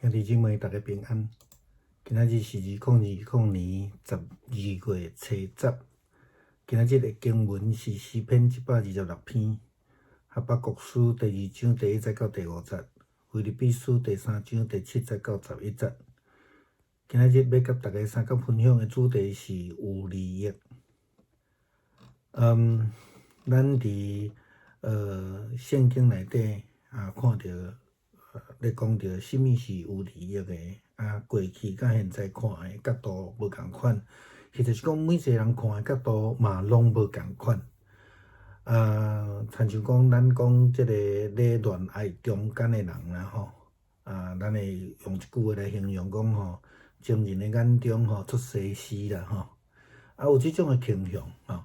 兄弟姊妹，大家平安。今仔日是2020年12月初十。今仔日的經文是詩篇126篇，哈巴谷書第二章第一節到第五節，腓立比書第三章第七節到11節。今仔日欲佮大家相共分享的主題是有利益。咱佇聖經內底啊，看著咧講著啥物是有利益的，啊，過去佮現在看的角度無仝款，或者是講每一个人看的角度嘛攏無仝款。啊，親像講咱講這个咧戀愛中間的人啦吼，啊，咱會用一句話來形容講吼，情人的眼中吼出西施啦吼，啊，有這種的傾向吼，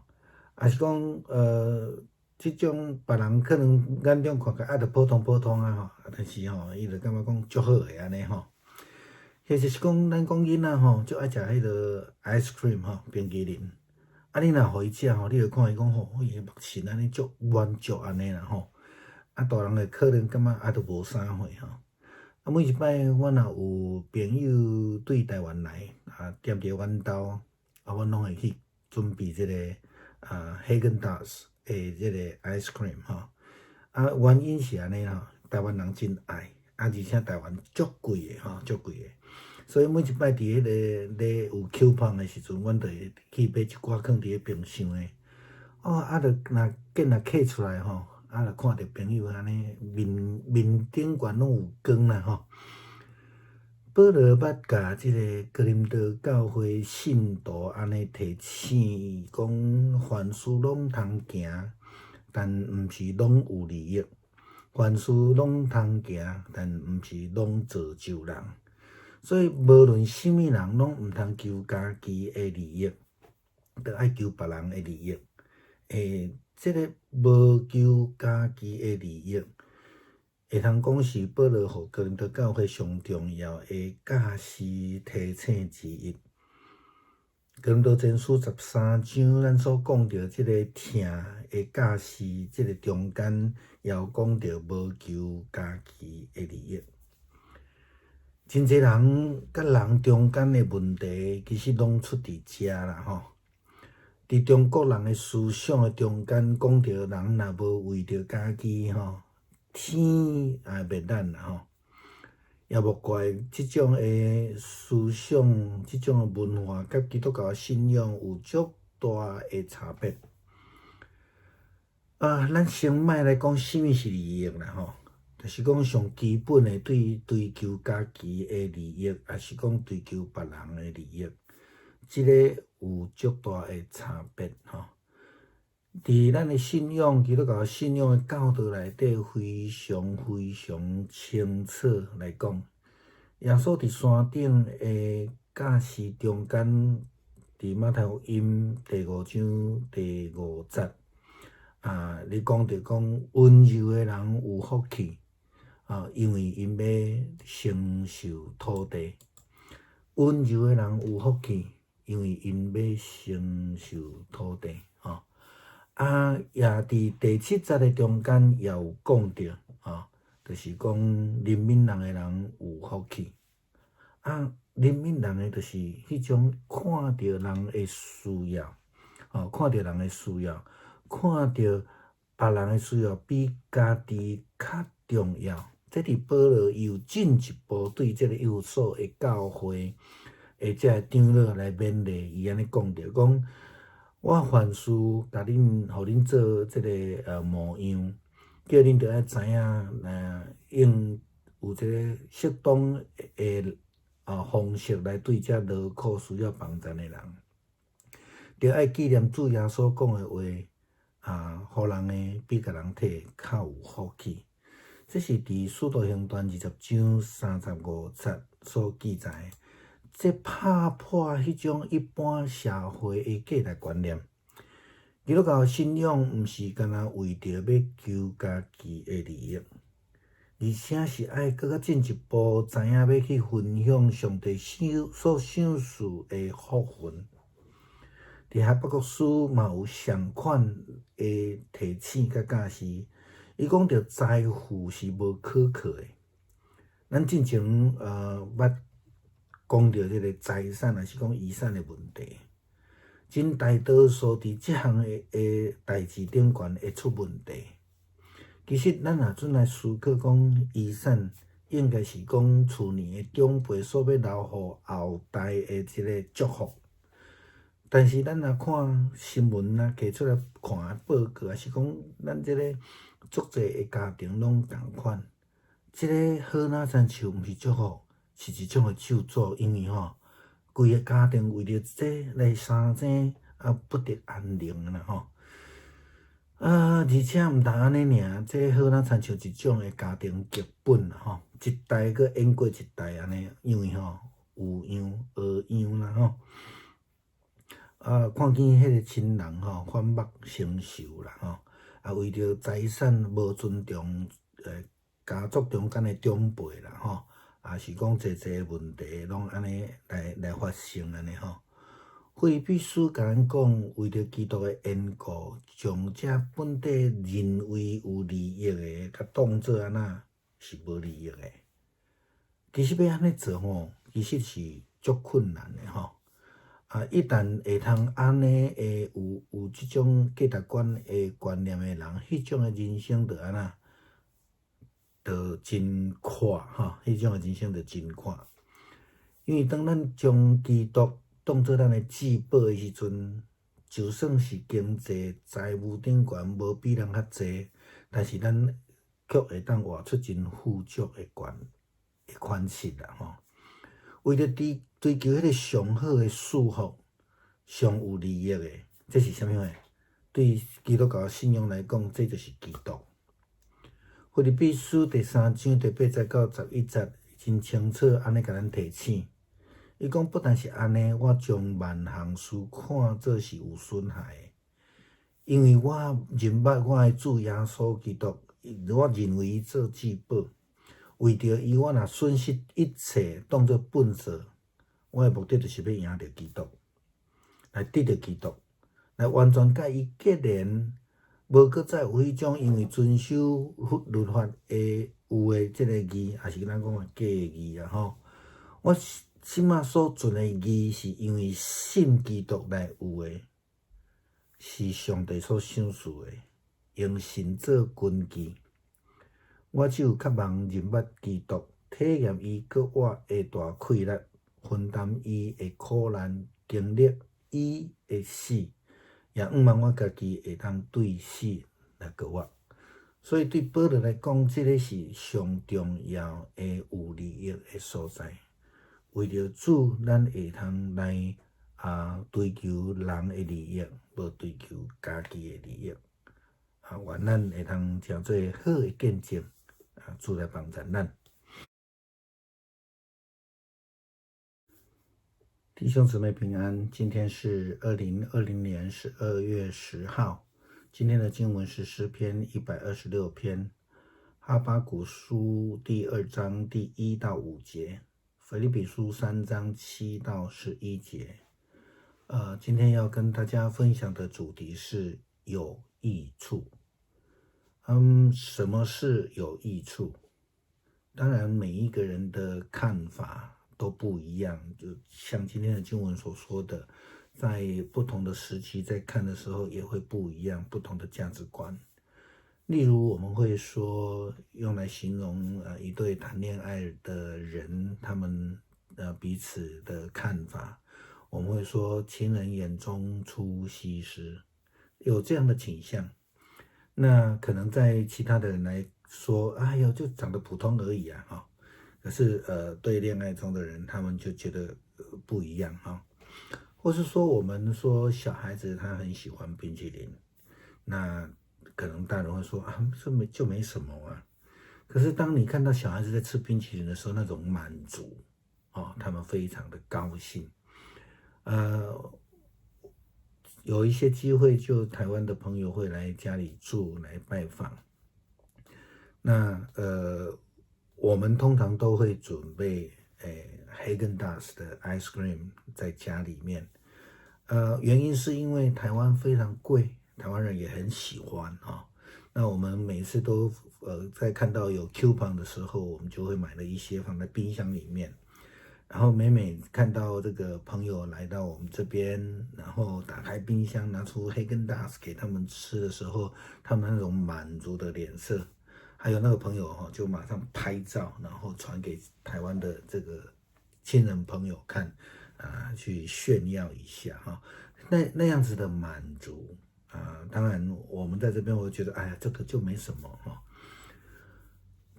抑是講這種別人可能眼中看起來啊，著普通普通啊吼，但是吼，伊就感覺講足好的按呢吼。或者是講咱講囡仔吼，足愛食彼个 ice cream 吼，冰淇淋。啊，你若予伊食吼，你就看伊講吼，伊的目神按呢足滿足按呢啦吼。啊，大人會可能感覺啊，著無啥貨吼。啊，每一擺我若有朋友對台灣來，啊，踮佇阮兜，啊，阮攏會去準備這个啊 Häagen-Dazs 的這个 ice cream 吼。啊，原因是按呢吼，台灣人真愛，啊，而且台灣足貴的吼，足貴的。所以每一擺佇彼个咧有 coupon 的時陣，阮就會去買一寡囥佇咧冰箱的。哦，啊，著若見若揢出來吼，啊，著看著朋友按呢面面頂懸攏有光啦吼。保羅捌共這个哥林多教會信徒按呢提醒講，凡事攏通行，但毋是攏有利益；凡事攏通行，但毋是攏造就人。所以無論啥物人，攏毋通求家己的利益，著愛求別人的利益。這个無求家己的利益，會通講是保羅予哥林多教會上重要的教示提醒之一。哥林多前書13章，咱所講著這个疼的教示，這个中間也有講著無求家己的利益。真濟人佮人中間的問題，其實攏出佇遮啦吼。佇中國人的思想的中間，講著人若無為著家己吼，天也滅咱啦吼。也無怪這種的思想、這種的文化，佮基督教的信仰有足大的差別。啊，咱先莫來講啥物是利益啦吼，就是講上基本的對追求家己的利益，抑是講追求別人的利益，這個有足大的差別吼。佇咱的信仰，基督教信仰的教導內底，非常非常清楚來講，耶穌佇山頂的教示中間，佇馬太福音第五章第五節，啊，咧講著講溫柔的人有福氣，啊，因為𪜶欲承受土地。溫柔的人有福氣，因為𪜶欲承受土地。吼，啊，也佇第七節的中間也有講著，吼，就是講憐憫人的人有福氣。啊，憐憫人的就是彼種看著人的需要，吼，看著人的需要，看著別人的需要比家己較重要。這佇保羅又進一步對這个以弗所的教會的這个長老來勉勵，伊按呢講著講：我凡事共恁，予恁做這个模樣，叫恁著愛知影，用有這个適當的方式來對這勞苦需要幫贊的人，著愛紀念主耶穌講的話，啊，予人的比共人提較有福氣。這是佇使徒行傳20章35節所記載的。這拍破彼種一般社會的價值觀念。基督教信仰毋是干焦為著欲求家己的利益，而且是愛閣較進一步知影欲去分享上帝所賞賜的福分。佇哈巴谷書嘛有相款的提醒佮教示，伊講著財富是無可靠的，咱進前捌講著這个財產，抑是講遺產的問題，真大多數佇這項的代誌頂懸會出問題。其實咱若陣來思考講遺產，應該是講厝內的長輩所欲留予後代的一个祝福。但是咱若看新聞啊，提出來看的報告，抑是講咱這个足濟的家庭攏仝款，這个好若親像毋是祝福，是一種的咒詛，因為吼，規个家庭為著這來相爭啊，不得安寧啦吼。啊，而且毋但按呢爾，這好若親像一種的家庭劇本啦吼，一代閣演過一代按呢，因為吼有樣學樣啦吼。啊，看見彼個親人吼反目成仇啦吼，啊，為著財產無尊重家族中間的長輩啦吼，啊是講濟濟問題攏按呢來發生按呢吼。腓立比書共咱講，為著基督的緣故，將這本底認為有利益的，共當做按怎是無利益的。其實欲按呢做吼，其實是足困難的吼。啊，一旦會通按呢會有這種價值觀的觀念的人，彼種的人生就按怎，就真闊吼，彼種的人生就真闊。因為當咱將基督當做咱的至寶的時陣，就算是經濟財務頂懸無比人較濟，但是咱卻會當活出真富足的款的款式啦吼。為著追求彼个上好的祝福，上有利益的，這是啥物貨？對基督教信仰來講，這就是基督。腓立比書第三章第八節到十一節，真清楚按呢共咱提醒。伊講不但是按呢，我將萬項事看做是有損害的，因為我認捌我的主耶穌基督，我認為伊做至寶。為著伊，我若損失一切，當做糞掃，我的目的就是欲贏著基督，來得著基督，來完全佮伊結連，無閣再有彼種因為遵守律法的有的這个義，抑是咱講的假義啊吼。我這馬所存的義，是因為信基督來有的，是上帝所賞賜的，用信做根基。我只有渴望認捌基督，體驗伊閣我的大氣力，分擔伊的苦難，經歷伊的死，也向望我家己會當對死來過活。所以對保羅來講，這个是上重要的有利益的所在。為著主，咱會通來追求人的利益，無追求家己的利益。啊，願咱會通成做好的見證。啊，主來幫助咱。弟兄姊妹平安，今天是2020年12月10號。今天的經文是詩篇126篇，哈巴谷書第二章第一到五節，腓立比書三章7到11節。今天要跟大家分享的主題是有益處。什麼是有益處？當然，每一個人的看法都不一樣。就像今天的經文所說的，在不同的時期在看的時候也會不一樣，不同的價值觀。例如，我們會說用來形容一對談戀愛的人，他們彼此的看法，我們會說情人眼中出西施，有這樣的傾向。那可能在其他的人來說，哎呦，就長得普通而已啊，哈。可是，對戀愛中的人，他們就覺得不一樣哈。或是說，我們說小孩子他很喜歡冰淇淋，那可能大人會說啊，這沒就沒什麼啊。可是當你看到小孩子在吃冰淇淋的時候，那種滿足，哦，他們非常的高興。有一些機會，就台灣的朋友會來家裡住來拜訪。那我們通常都會準備Häagen-Dazs 的 ice cream 在家裡面。原因是因為台灣非常貴，台灣人也很喜歡哈。那我們每次都在看到有 coupon 的時候，我們就會買了一些放在冰箱裡面。然後每每看到這個朋友來到我們這邊，然後打開冰箱拿出黑根達斯給他們吃的時候，他們那種滿足的臉色，還有那個朋友哈，就馬上拍照，然後傳給台灣的這個親人朋友看，啊，去炫耀一下哈，那樣子的滿足啊，當然我們在這邊，我覺得哎呀，這個就沒什麼哈。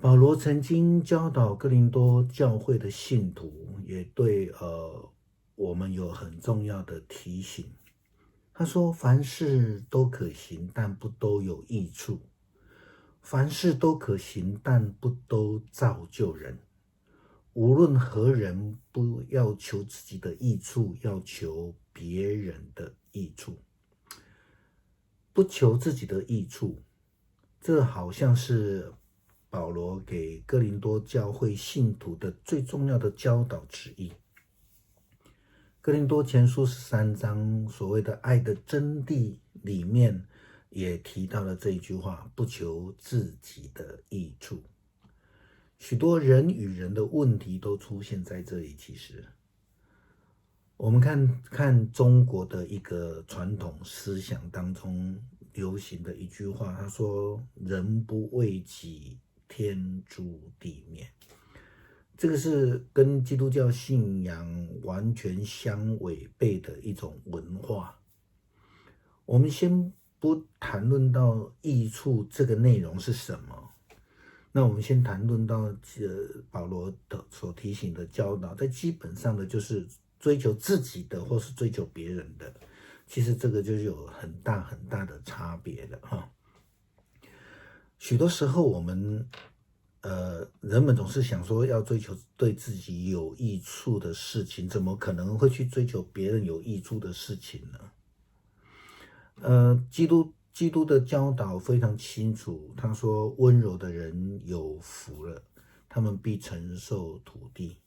保羅曾經教導哥林多教會的信徒，也對我們有很重要的提醒。他說：“凡事都可行，但不都有益處；凡事都可行，但不都造就人。無論何人，不要求自己的益處，要求別人的益處。不求自己的益處，這好像是保羅給哥林多教會信徒的最重要的教導之一。哥林多前書13章所謂的愛的真諦裡面，也提到了這一句話：不求自己的益處。許多人與人的問題都出現在這裡。其實，我們看看中國的一個傳統思想當中流行的一句話，他說：“人不為己，天誅地滅。”這個是跟基督教信仰完全相違背的一種文化。我們先不談論到益處這個內容是什麼，那我們先談論到保羅的所提醒的教導，在基本上的就是追求自己的或是追求別人的，其實這個就有很大很大的差別的哈。許多時候，我們人們總是想說要追求對自己有益處的事情，怎麼可能會去追求別人有益處的事情呢？基督的教導非常清楚，他說：“溫柔的人有福了，他們必承受土地。”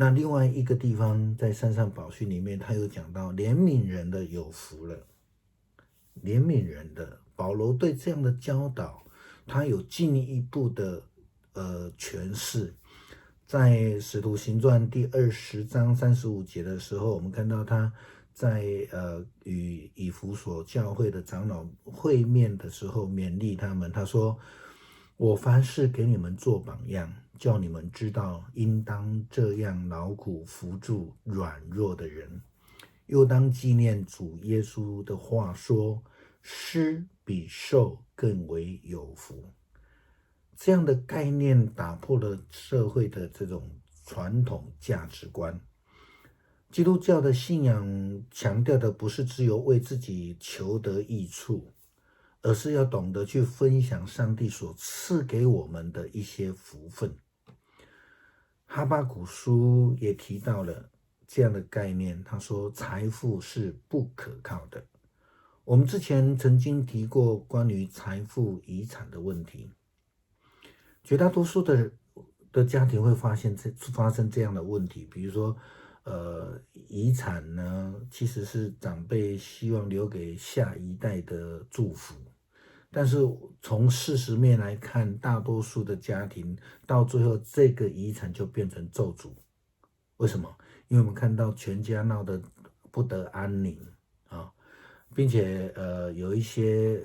那另外一個地方，在山上寶訓裡面，他又講到憐憫人的有福了，憐憫人的。保羅對這樣的教導，他有進一步的詮釋。在使徒行傳第20章35節的時候，我們看到他在與以弗所教會的長老會面的時候，勉勵他們，他說：“我凡事給你們做榜樣，叫你們知道應當這樣勞苦扶助軟弱的人，又當紀念主耶穌的話說：施比受更為有福。”這樣的概念打破了社會的這種傳統價值觀。基督教的信仰強調的不是只有為自己求得益處，而是要懂得去分享上帝所賜給我們的一些福分。哈巴谷書也提到了這樣的概念，他說財富是不可靠的。我們之前曾經提過關於財富遺產的問題，絕大多數的家庭會發生這樣的問題，比如說，遺產呢，其實是長輩希望留給下一代的祝福，但是從事實面來看，大多數的家庭到最後，這個遺產就變成咒詛。為什麼？因為我們看到全家鬧得不得安寧啊，並且有一些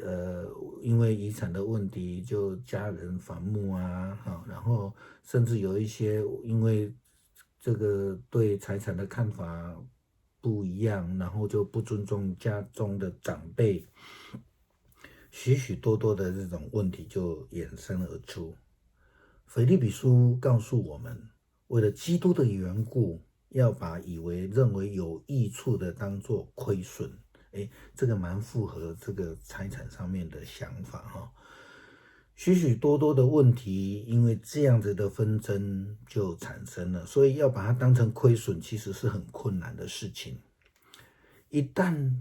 因為遺產的問題就家人反目啊，哈，然後甚至有一些因為這個對財產的看法不一樣，然後就不尊重家中的長輩，許許多多的這種問題就衍生而出。腓立比書告訴我們，為了基督的緣故，要把以為認為有益處的當作虧損。誒，這個蠻符合這個財產上面的想法哈。許許多多的問題，因為這樣子的紛爭就產生了，所以要把它當成虧損，其實是很困難的事情。一旦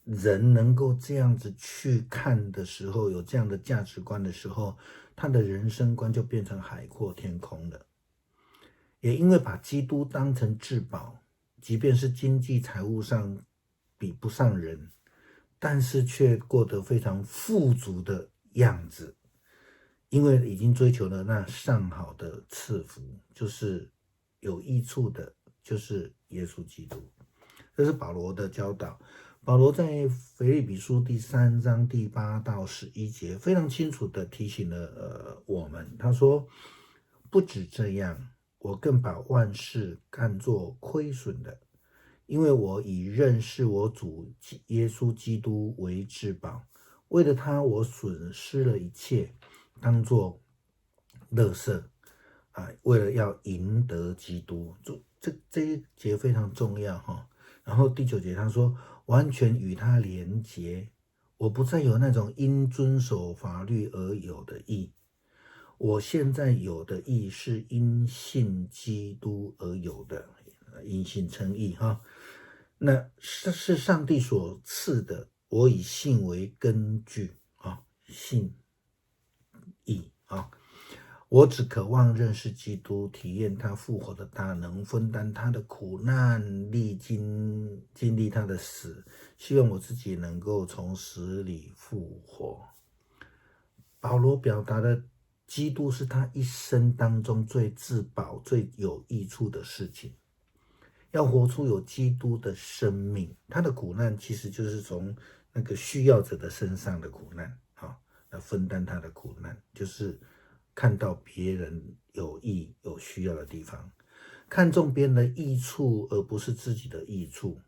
人能夠這樣子去看的時候，有這樣的價值觀的時候，他的人生觀就變成海闊天空了。也因為把基督當成至寶，即便是經濟財務上比不上人，但是卻過得非常富足的樣子，因為已經追求了那上好的賜福，就是有益處的，就是耶穌基督。這是保羅的教導。保羅在腓立比書第三章第8到11節非常清楚的提醒了我們，他說：不止這樣，我更把萬事看作虧損的，因為我以認識我主耶穌基督為至寶。為了他，我損失了一切，當作垃圾啊！為了要贏得基督，這一節非常重要哈。然後第九節他說，完全與他連結，我不再有那種因遵守法律而有的義，我現在有的義是因信基督而有的，因信稱義哈。那是上帝所賜的，我以信為根據啊，信義啊。我只渴望認識基督，體驗他復活的大能，分擔他的苦難，歷經經歷他的死，希望我自己能夠從死裡復活。保羅表達的基督是他一生當中最至寶、最有益處的事情。要活出有基督的生命，他的苦難其實就是從那個需要者的身上的苦難，啊，來分擔他的苦難，就是看到別人有益有需要的地方，看重別人的益處，而不是自己的益處。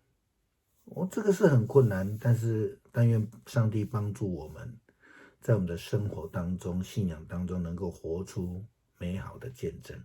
哦，這個是很困難，但是但願上帝幫助我們，在我們的生活當中、信仰當中，能夠活出美好的見證。